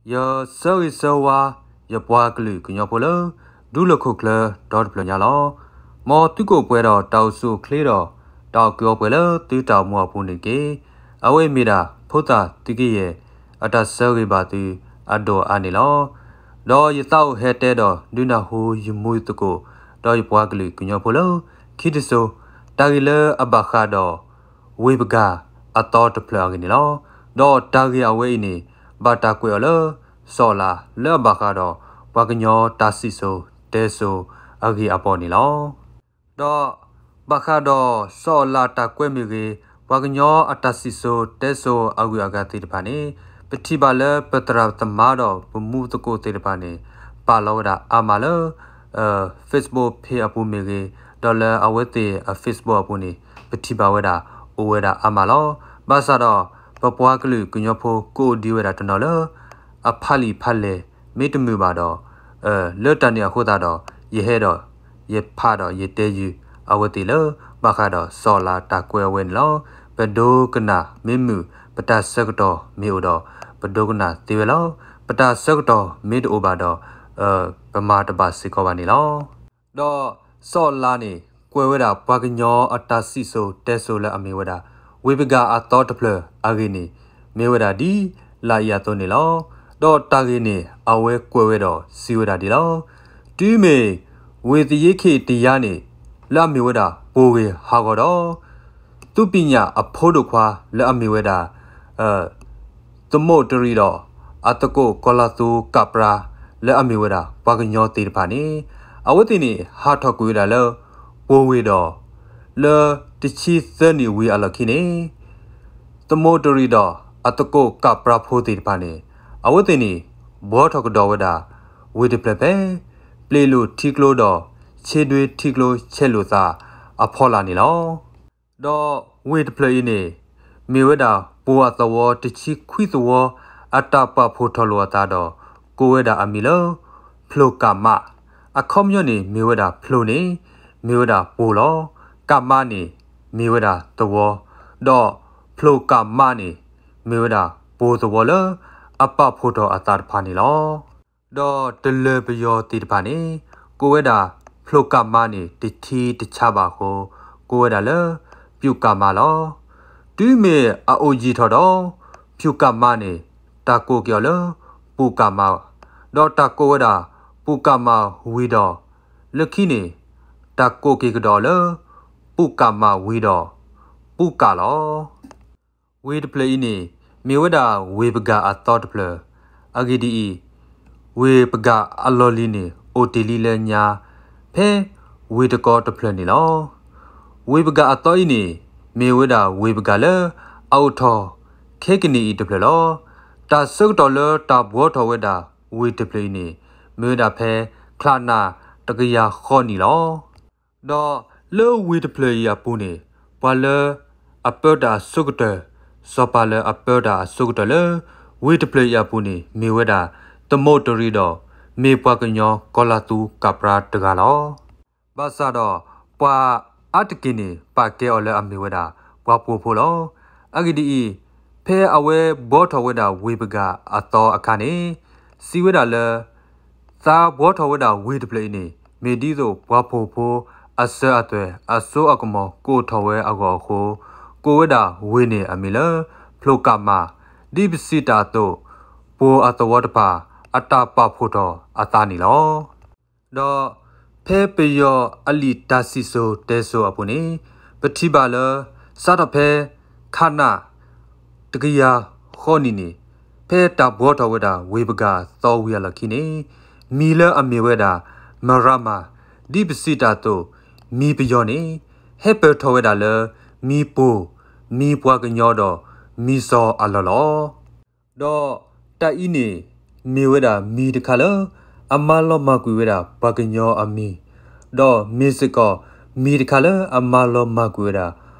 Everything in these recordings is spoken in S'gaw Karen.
ယဆၢဂ့ၤဆၢဝါ ယပှၤကလုာ်ကညီဖိလၢ ဒူလၢၢ်ခိၣ်ချၢဒီတဖျၢၣ်ညါလီၤ. မ်သုကအိၣ်ပှဲၤဒီးတၢ်အိၣ်ဆူၣ်အိၣ်ချ့ဒီး တၢ်အိၣ်ကူအိၣ်ပှဲၤလၢသုတၢ်အိၣ်မူအပူၤန့ၣ်တက့ၢ်. အဝဲအံၤမ့ၢ်ဒၣ် ဖိသၣ်သုးကယဲၢ် အတၢ်ဆၢဂ့ၤဘၣ်သုအဒိၣ်အါန့ၣ်လီၤ. ဒီးယသးအိၣ်ဟဲတဲဒီး ဒုးနၢ်ဟူယမူယသကိး ဒီးယပှၤကလုာ်ကညီဖိလၢ ခံတစိၤ တၢ်ဂ့ၢ်လၢအဘၣ်ဃးဒီး ဝ့ၢ်ပကၢ်အသီတဖျၢၣ်အဂ့ၢ်န့ၣ်လီၤ. ဒီးတၢ်ဂ့ၢ်အဝဲအံၤန့ၣ် ဘၣ်တၢ်ကွဲးအီၤလၢ စီၤအၤလးလၢအဘၣ်ဃးဒီး ပှၤကညီတၢ်စံၣ်စိၤတဲစိၤအဂ့ၢ်အပီၢ်န့ၣ်လီၤ. ဒီးဘၣ်ဃးဒီးစီၤအၤလးတၢ်ကွဲးမ့ၢ်ဂ့ၤ, ပှၤကညီအတၢ်စံၣ်စိၤတဲစိၤအဂုၤအဂၤသ့ၣ်တဖၣ်န့ၣ် ပထံၣ်ဘၣ်လၢပသရၣ်သမါဒီးပမူသကိးသ့ၣ်တဖၣ်န့ၣ် ပာ်လီၤဝဲဒၣ်အါမးလၢ Facebook page အပူၤမ့ၢ်ဂ့ၤ, ဒီးလၢအဝဲသ့ၣ်အ Facebook အပူၤန့ၣ် ပထံၣ်ဘၣ်ဝဲဒၣ် အိၣ်ဝဲဒၣ်အါမးလီၤ. ဘၣ်ဆၣ်ဒီး ပပှၤကလုာ်ကညီဖိကအိၣ်ဒံးဝဲဒၣ်တနီၤလၢ အဖးလံာ်ဖးလဲၢ်မ့ၢ်တမုာ်ဘၣ်ဒီး လၢတၢ်န့ၣ်အဃိသတးဒီး ယဟဲဒီး ယဖးဒီးယတဲယုာ်အဝဲသ့ၣ်လၢ ဘၣ်ဃးဒီးစီၤအၤလးတၢ်ကွဲးအဝဲန့ၣ်လီၤ. ပဒိကနၣ်မ့ၢ်မုာ် ပတၢ်ဆၢကတီၢ်မ့ၢ်အိၣ်ဒီး ပဒိကနၣ်သ့ဝဲလီၤ. ပတၢ်ဆၢကတီၢ်မ့ၢ်တအိၣ်ဘၣ်ဒီး ပမၤတဘၣ်စ့ၢ်ကီးဘၣ်န့ၣ်လီၤ. ဒီးစီၤအၤလးန့ၣ် ကွဲးဝဲဒၣ်ပှၤကညီအတၢ်စံၣ်စိၤတဲစိၤလၢအမ့ၢ်ဝဲဒၣ် ဝ့ၢ်ပကၢ်အသီတဖျၢၣ်အဂ့ၢ်န့ၣ် မ့ၢ်ဝဲဒၣ်ဒ်လာ်အံၤအသိးန့ၣ်လီၤ. ဒီးတၢ်ဂ့ၢ်န့ၣ် အဝဲကွဲးဝဲဒီးစံးဝဲဒၣ်ဒ်လီၤ. တုၤမ့ၢ်ဝ့ၢ်သယ့ခ့ၣ်တယါန့ၣ် လၢအမ့ၢ်ဝဲဒၣ်ပိၢ်ဂ့ၢ်ဟးဂီၤဒီး သူပံညၣ်အဖိဒိၣ်ခွါလၢအမ့ၢ်ဝဲဒၣ် သမူးတရံးဒီး အသကိးကီၤလၤသူကးပြါ လၢအမ့ၢ်ဝဲဒၣ်ပှၤကညီသ့ၣ်တဖၣ်န့ၣ် အဝဲသ့ၣ်န့ၣ် ဟးထီၣ်ကွံာ်ဝဲဒၣ်လၢ ပိၢ်ဝ့ၢ်ဒီး လၢတဆံသၢနံၣ်ဝံၤအလီၢ်ခံန့ၣ် သမူးတရံးဒီး အသကိးကးပြါဖိသ့ၣ်တဖၣ်န့ၣ် အဝဲသ့ၣ်န့ၣ် ဘှီထီၣ်ကဒီးဝဲဒၣ် ဝ့ၢ်တဖျၢၣ်ဖဲ ပျ့ၤလိာ်ထံကျိဒီး ဆ့ဒွ့ထံကျိဆဲးလိာ်သးအဖီလာ်န့ၣ်လီၤ. ဒီးဝ့ၢ်တဖျၢၣ်အံၤန့ၣ် မ့ၢ်ဝဲဒၣ်ပိၢ်အသဝီတဆံခွံသဝီ အတၢ်ပာ်ဖှိၣ်ထီၣ်လိာ်အသးဒီး ကိးဝဲဒၣ်အမံၤလၢ ဖျိၣ်ကးမး, အခီပညီန့ၣ် မ့ၢ်ဝဲဒၣ်ဖျိၣ်န့ၣ် မ့ၢ်ဝဲဒၣ်ပိၢ်လီၤ. ကးမးန့ၣ် မ့ၢ်ဝဲဒၣ်သဝီ, ဒီးဖျိၣ်ကးမးန့ၣ် မ့ၢ်ဝဲဒၣ်ပိၢ်သဝီလၢ အပာ်ဖှိၣ်ထီၣ်အသးတဖၣ်န့ၣ်လီၤ. ဒီးတလၢၤပယီၤသ့ၣ်တဖၣ်န့ၣ် ကိးဝဲဒၣ်ဖျိၣ်ကးမးန့ၣ် တထံတဆါဘၣ်အဃိ ကိးဝဲဒၣ်လၢ ပျူၣ်ကးမးလီၤ. တုၤမ့ၢ်အအိၣ်ယံာ်ထီၣ်ဒီး ပျူၣ်ကးမးန့ၣ် တၢ်ကိးက့ၤအီၤလၢ ပူၣ်ကးမး, ဒီးတၢ်ကိးဝဲဒၣ် ပူၣ်ကးမးဝံၤဒီး လၢခံန့ၣ် တၢ်ကိးက့ၤကဒီးအီၤလၢ ပူၣ်ကးမးဝံၤဒီး ပူၣ်ကးလီၤ. ဝ့ၢ်တဖျၢၣ်အံၤန့ၣ် မ့ၢ်ဝဲဒၣ်ဝ့ၢ်ပကၢ်အသီတဖျၢၣ်, အဂ့ၢ်ဒ်အံၤ, ဝ့ၢ်ပကၢ်အလီၢ်လံၤန့ၣ် အိၣ်တ့ၢ်လံလၢညါ ဖဲဝ့ၢ်တကီတဖျၢၣ်န့ၣ်လီၤ. ဝ့ၢ်ပကၢ်အသီအံၤန့ၣ် မ့ၢ်ဝဲဒၣ်ဝ့ၢ်ပကၢ်လၢအအိၣ်ထီၣ်ခဲကနံၣ်အံၤတဖျၢၣ်လီၤ. တၢ်ဆၢကတီၢ်လၢတၢ်ဘှီထီၣ်ဝဲဒၣ်ဝ့ၢ်တဖျၢၣ်အံၤန့ၣ် မ့ၢ်ဝဲဒၣ်ဖဲချါနၣ်တကယၤဃီနံၣ်လီၤ. ဒီးလၢဝ့ၢ်တဖျၢၣ်အံၤအပူၤန့ၣ် ပှၤလၢအပၢတၢ်အဆိကတၢၢ်, စီၤပၤလၢအပၢတၢ်အဆိကတၢၢ်လၢ ဝ့ၢ်တဖျၢၣ်အံၤအပူၤန့ၣ် မ့ၢ်ဝဲဒၣ် သမူးတရံးဒီး မ့ၢ်ပှၤကညီကီၤလၤသူကးပြါတဂၤလီၤ. ဘၣ်ဆၣ်ဒီး ပှၤအါတက့ၢ်န့ၣ် ပာ်ကဲအီၤလၢအမ့ၢ်ဝဲဒၣ် ပှၤပိာ်ဖိလီၤ. အဂ့ၢ်ဒ်အံၤ, ဖဲအဝဲဘှီထီၣ်ဝဲဒၣ်ဝ့ၢ်ပကၢ်အသီအခါန့ၣ် စံးဝဲဒၣ်လၢ သးဘှီထီၣ်ဝဲဒၣ်ဝ့ၢ်တဖျၢၣ်အံၤန့ၣ် မ့ၢ်ဒ်သိးပှၤပိာ်ဖိအစၢၤအသွဲၣ်အစိအကမီၤကအိၣ်ထီၣ်ဝဲအဂီၢ်အဃိ ကိးဝဲဒၣ်ဝ့ၢ်န့ၣ်အမံၤလၢ ဖျိၣ်ကးမး, ဒ်ပစံးတၢ်အသိး ပိၢ်အသဝီတဖၣ် အတၢ်ပာ်ဖှိၣ်ထီၣ်အသးန့ၣ်လီၤ. ဒီးဖဲပယီၤအလံာ်တၢ်စံၣ်စိၤတဲစိၤအပူၤန့ၣ် ပထံၣ်ဘၣ်လၢ စးထီၣ်ဖဲ ခးနၣ် တကယၤဃီနံၣ်န့ၣ် ဖဲတၢ်ဘှီထီၣ်ဝဲဒၣ်ဝ့ၢ်ပကၢ်အသီဝံၤအလီၢ်ခံန့ၣ် မံၤလၢအမ့ၢ်ဝဲဒၣ် မရၤမၤ ဒ်ပစံးတၢ်အသိး မံၤပယီၤန့ၣ် ဟဲပၢၢ်ထီၣ်ဝဲဒၣ်လၢ မံၤပိၢ်, မံၤပှၤကညီဒီး မံၤစီၤအလီၢ်လီၤ. ဒီးတၢ်အံၤန့ၣ် မ့ၢ်ဝဲဒၣ်မံၤတခါလၢ အမၤလီၤမၢ်ကွံာ်ဝဲဒၣ်ပှၤကညီအမံၤ, ဒီးမ့ၢ်စ့ၢ်ကီးမံၤတခါလၢအမၤလီၤမၢ်ကွံာ်ဝဲဒၣ်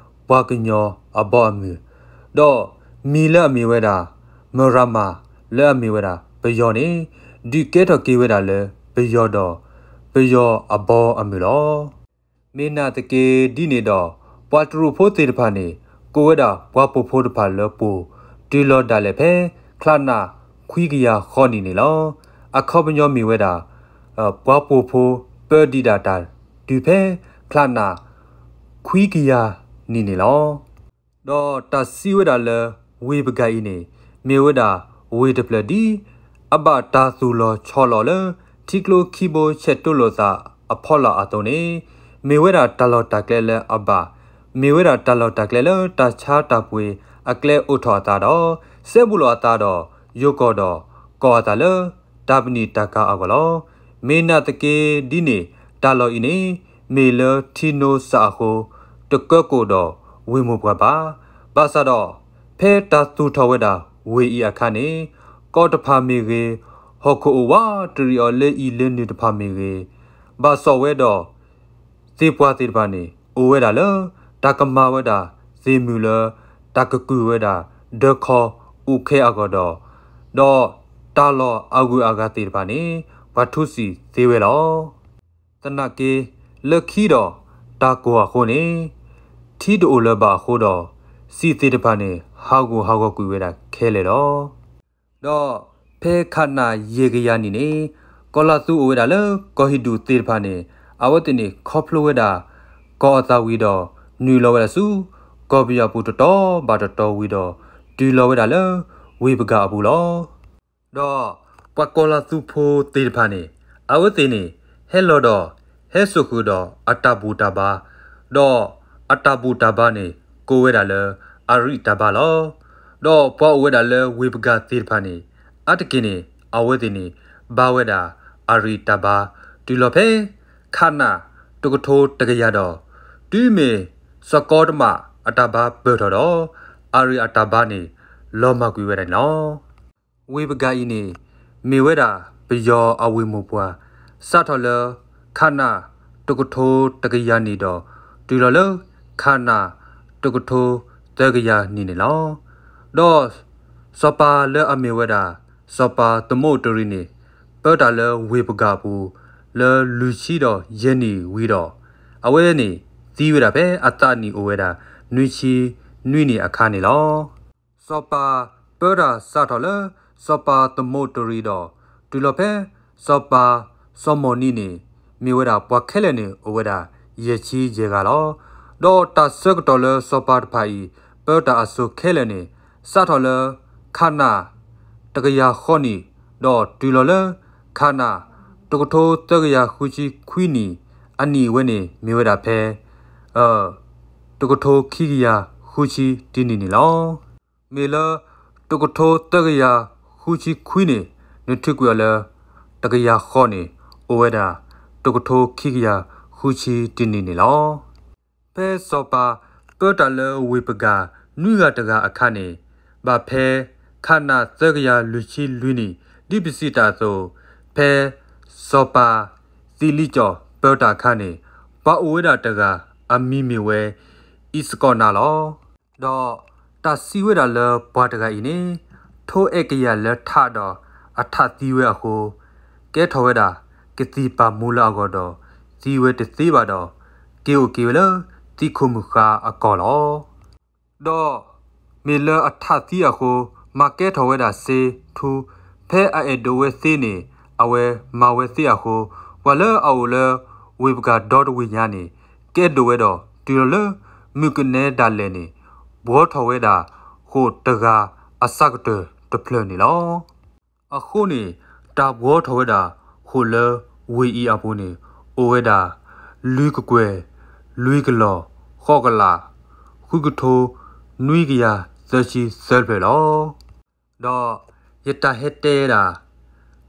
ပှၤကညီအဘီအမုၢ်, ဒီးမံၤလၢအမ့ၢ်ဝဲဒၣ် မရၤမၤ လၢအမ့ၢ်ဝဲဒၣ်ပယီၤန့ၣ် ဒုးကဲထီၣ်က့ၤဝဲဒၣ်လၢပယီၤဒီး ပယီၤအဘီအမုၢ်လီၤ. မ့ၢ်နာ်သက့ဒ်န့ၣ်ဒီး ပှၤတရူးဖိသ့ၣ်တဖၣ်န့ၣ် ကိးဝဲဒၣ်ပှၤပိာ်ဖိတဖၣ်လၢပိၢ် တုၤလီၤဒၣ်လဲာ်ဖဲ ချါနၣ် ခွံကယၤဃီနံၣ်န့ၣ်လီၤ. အခီပညီမ့ၢ်ဝဲဒၣ် ပှၤပိာ်ဖိပၢဒံးဒၣ်တၢ်တုၤဖဲ ချါနၣ် ခွံကယၤနံၣ်န့ၣ်လီၤ. ဒီးတၢ်စံးဝဲဒၣ်လၢ ဝ့ၢ်ပကၣ်အံၤန့ၣ် မ့ၢ်ဝဲဒၣ်ဝ့ၢ်တဖျၢၣ်ဒ် အဘၣ်တၢ်သူၣ်လီၤဆီလီၤလၢ ထံကျိခံဘိဆဲးတိလိာ်သးအဖီလာ်အသိးန့ၣ် မ့ၢ်ဝဲဒၣ်တၢ်လီၢ်တၢ်ကျဲလၢအဘၣ်, မ့ၢ်ဝဲဒၣ်တၢ်လီၢ်တၢ်ကျဲလၢတၢ်ဆါတၢ်ပှ့ၤအကျဲအိၣ်ထီၣ်အသးဒီး စဲဘူးလိာ်အသးဒီး ယိၤကီၢ်ဒီး ကီၢ်အသးလၢ တၢ်ပနံာ်တၢ်ကၤအဂီၢ်လီၤ. မ့ၢ်နာ်သက့ဒ်န့ၣ် တၢ်လီၢ်အံၤန့ၣ် မ့ၢ်လၢထံနိစးအဃိ တကၢကိၣ်ဒီးဝ့ၢ်မိၢ်ပှၢ်ဘၣ်. ဘၣ်ဆၣ်ဒီး ဖဲတၢ်သူၣ်ထီၣ်ဝဲဒၣ်ဝ့ၢ်အံၤအခါန့ၣ် ကီၢ်တဖၣ်မ့ၢ်ဂ့ၤ, ဟီၣ်ခိၣ်အိၣ်ဝးတရံးအီၤလၢအံၤလၢနုၤတဖၣ်မ့ၢ်ဂ့ၤ, ဘၣ်စီၣ်ဝဲဒီး သ့ၣ်ပှၢ်သ့ၣ်တဖၣ်န့ၣ် အိၣ်ဝဲဒၣ်လၢ တၢ်ကမၤဝဲဒၣ်သ့ၣ်မုၢ်လၢ တၢ်ကကုၢ်ဝဲဒၣ် ဒၢခီအူးခဲအဂီၢ်ဒီး, ဒီးတၢ်လီၢ်အဂုၤအဂၤသ့ၣ်တဖၣ်န့ၣ် ပှၤထူစံၣ်သ့ဝဲလီၤ. သနာ်က့ လၢခံဒီးတၢ်ကိၢ်အဃိန့ၣ် ထံတအိၣ်လၢၤဘၣ်အဃိဒီး စံာ်သ့ၣ်တဖၣ်န့ၣ် ဟးဂူာ်ဟးဂီၤကွံာ်ဝဲဒၣ်ခဲလၢာ်လီၤ. ဒီးဖဲခးနၣ်ယဲၢ်ကယၤနံၣ်န့ၣ် ကီၢ်လၤသူအိၣ်ဝဲဒၣ်လၢကီၢ်ဟံၣ်ဒူၣ်သ့ၣ်တဖၣ်န့ၣ် အဝဲသ့ၣ်န့ၣ်ခီဖျိဝဲဒၣ် ကီၢ်အသးဝံၤဒီး နုာ်လီၤဝဲဒၣ်ဆူ ကီၢ်ပယီၤပူၤတတီၤဘၣ်တတီၤဝံၤဒီး တုၤလီၤဝဲဒၣ်လၢ ဝ့ၢ်ပကၣ်အပူၤလီၤ. ဒီးပှၤကီၢ်လၤသူဖိသ့ၣ်တဖၣ်န့ၣ် အဝဲသ့ၣ်န့ၣ် ဟဲလီၤဒီး ဟဲစိာ်ဃုာ်ဒီးအတၢ်ဘူၣ်တၢ်ဘါ, ဒီးအတၢ်ဘူၣ်တၢ်ဘါန့ၣ် ကိးဝဲဒၣ်လၢ အရံးတၢ်ဘါလီၤ. ဒီးပှၤအိၣ်ဝဲဒၣ်လၢဝ့ၢ်ပကၣ်သ့ၣ်တဖၣ်န့ၣ် အါတက့ၢ်န့ၣ် အဝဲသ့ၣ်န့ၣ် ဘါဝဲဒၣ်အရံးတၢ်ဘါ တုၤလီၤဖဲ ခးနၣ်တကထိတကယၤဒီး တုၤမ့ၢ်စီၤကီတမးအတၢ်ဘါပၢၢ်ထီၣ်ဒီး အရံးအတၢ်ဘါန့ၣ် လီၤမၢ်ကွံာ်ဝဲဒၣ်န့ၣ်လီၤ. ဝ့ၢ်ပကၣ်အံၤန့ၣ် မ့ၢ်ဝဲဒၣ်ပယီၤအဝ့ၢ်မိၢ်ပှၢ် စးထီၣ်လၢ ခးနၣ်တကထိတကယၤနံၣ်ဒီး တုၤလီၤလၢ ခးနၣ်တကထိသၢကယၤနံၣ်န့ၣ်လီၤ. ဒီးစီၤပၤလၢအမ့ၢ်ဝဲဒၣ် စီၤပၤသမူးတရံးန့ၣ် ပၢတၢ်လၢဝ့ၢ်ပကၣ်အပူၤ လၢလွံၢ်ဆံဒီးယဲၢ်နံၣ်ဝံၤဒီး အဝဲန့ၣ်သံဝဲဒၣ်ဖဲအသးနံၣ်အိၣ်ဝဲဒၣ် နွံဆံနွံနံၣ်အခါန့ၣ်လီၤ. စီၤပၤပၢတၢ်စးထီၣ်လၢ စီၤပၤသမူးတရံးဒီး တုၤလီၤဖဲ စီၤပၤစီၤမီၢ်နံန့ၣ် မ့ၢ်ဝဲဒၣ်ပှၤခဲလၢာ်န့ၣ် အိၣ်ဝဲဒၣ်ယဲၢ်ဆံယဲၢ်ဂၤလီၤ. ဒီးတၢ်ဆၢကတီၢ်လၢစီၤပၤတဖၣ်အံၤ ပၢတၢ်အစိၤခဲလၢာ်န့ၣ် စးထီၣ်လၢ ခးနၣ်တကယၤဃီနံၣ် ဒီးတုၤလီၤလၢ ခးနၣ်တကထိသၢကယၤဃုဆံခွံနံၣ် အနံၣ်ဝဲန့ၣ် မ့ၢ်ဝဲဒၣ်ဖဲ တကထိခံကယၤဃုဆံတနံၣ်န့ၣ်လီၤ. မ့ၢ်လၢ တကထိသၢကယၤဃုဆံခွံန့ၣ် နထုးကွံာ်အီၤလၢ တကယၤဃီန့ၣ် အိၣ်ဝဲဒၣ် တကထိခံကယၤဃုဆံတနံၣ်န့ၣ်လီၤ. ဖဲစီၤပၤပၢတၢ်လၢဝ့ၢ်ပကၣ်နွံဂၤတဂၤအခါန့ၣ် ဘၣ်ဖဲ ခးနၣ်သၢကယၤလွံၢ်ဆံလွံၢ်နံၣ် ဒ်ပစံးတၢ်အသိး ဖဲ စီၤပၤသံလံကၠီၣ်ပၢတၢ်အခါန့ၣ် ပှၤအိၣ်ဝဲဒၣ်တဂၤ အမံၤမ့ၢ်ဝဲ အံးစကီးနါလီၤ. ဒီးတၢ်စံးဝဲဒၣ်လၢပှၤတဂၤအံၤန့ၣ် ထိအဲၣ်ကယၤလၢထးဒီးအထးသံဝဲအဃိ ကဲထီၣ်ဝဲဒၣ်ကသံၣ်ပာ်မူလၢအဂီၢ်ဒီး သံဝဲတသ့ဘၣ်ဒီး က့ၤအိၣ်က့ၤဝဲလၢသံခိၣ်မုၢ်ဃါအကီၢ်လီၤ. ဒီးမ့ၢ်လၢအထးသံအဃိ မၤကဲထီၣ်ဝဲဒၣ်စ့ထူ ဖဲအအဲၣ်ဒိးဝဲသ့န့ၣ် အဝဲမၤဝဲသ့အဃိ ပှၤလၢအအိၣ်လၢဝ့ၢ်ပကၣ်ဒီတဝ့ၢ်ညါန့ၣ် ကဲဒိၣ်ဝဲဒီးတုၤလီၤလၢ မုၢ်ကနဲဒၣ်လဲာ်န့ၣ် ဘှီထီၣ်ဝဲဒၣ်ဃိာ်တဂၤအစးကတၢၢ်တဖျၢၣ်န့ၣ်လီၤ. အဃိန့ၣ် တၢ်ဘှီထီၣ်ဝဲဒၣ်ဃိာ်လၢဝ့ၢ်အံၤအပူၤန့ၣ် အိၣ်ဝဲဒၣ် လွံၢ်ကကွဲၢ် လွံၢ်ကလီၢ် ဃိးကလး ဃုကထိ နွံကယၤသၢဆံသၢဖျၢၣ်လီၤ. ဒီးယတၢ်ဟဲတဲဒၣ်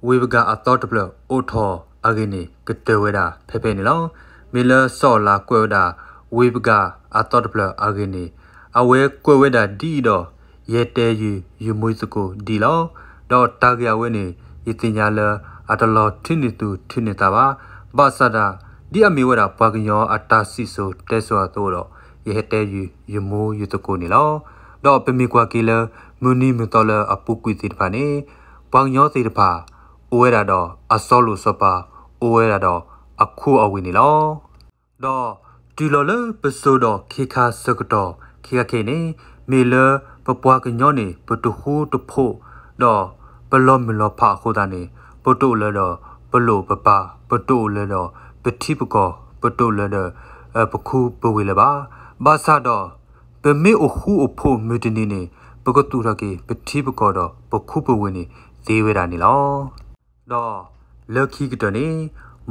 ဝ့ၢ်ပကၣ်အသီတဖျၢၣ်အိၣ်ထီၣ်အဂ့ၢ်န့ၣ် ကတၢၢ်ဝဲဒၣ်ဖဲဖဲန့ၣ်လီၤ. မ့ၢ်လၢစီၤအၤလးကွဲးဝဲဒၣ် ဝ့ၢ်ပကၣ်အသီတဖျၢၣ်အဂ့ၢ်န့ၣ် အဝဲကွဲးဝဲဒၣ်ဒ်အံၤဒီး ယဟဲတဲယုာ်ယမူယသကိးဒ်အံၤလီၤ. ဒီးတၢ်ဂ့ၢ်အဝဲန့ၣ် ယသ့ၣ်ညါလၢအတလီၤထုးန့ၢ်သူၣ်ထုးန့ၢ်သးဘၣ်. ဘၣ်ဆၣ်ဒၣ် ဒ်အမ့ၢ်ဝဲဒၣ်ပှၤကညီအတၢ်စံၣ်စိၤတဲစိၤအသိးဒီး ယဟဲတဲယုာ်ယမူယသကိးန့ၣ်လီၤ. ဒီးပမ့ၢ်ကွၢ်က့ၤလၢ မုၢ်နံၤမုၢ်သီလၢအပူၤကွံာ်သ့ၣ်တဖၣ်န့ၣ် ပှၤကညီသ့ၣ်တဖၣ် အိၣ်ဝဲဒၣ်ဒီးအစီၤလိၣ်စီၤပၤ အိၣ်ဝဲဒၣ်ဒီးအခိအဝ့ၢ်န့ၣ်လီၤ. ဒီးတုၤလီၤလၢပစိၤဒီးခ့ခါဆၢကတီၢ် ခဲခါခဲအံၤန့ၣ် မ့ၢ်လၢပပှၤကညီန့ၣ် ပတဃူတဖိး ဒီး ပလီၤမုၢ်လီၤဖးအဃိသတးန့ၣ် ပတအိၣ်လၢၤဒီး ပလိၣ်ပပၢ်, ပတအိၣ်လၢၤဒီး ပထံပကီၢ်, ပတအိၣ်လၢၤဒီး ပခူပဝ့ၢ်လၢၤဘၣ်. ဘၣ်ဆၣ်ဒီး ပမ့ၢ်အိၣ်ဃူအိၣ်ဖိးမုၢ်တနံၤန့ၣ် ပကသူၣ်ထီၣ်က့ၤ ပထံပကီၢ်ဒီး ပခူပဝ့ၢ်န့ၣ် သ့ဝဲဒၣ်န့ၣ်လီၤ. ဒီးလၢခံကတၢၢ်န့ၣ်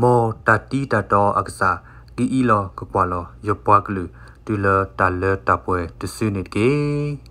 မ်တၢ်တံတၢ်တီအကစၢ် ကအံးလီၤကကွၢ်လီၤ ယပှၤကလုာ် တုၤလၢတၢ်လၢတၢ်ပှဲၤတစုန့ၣ်တက့ၢ်.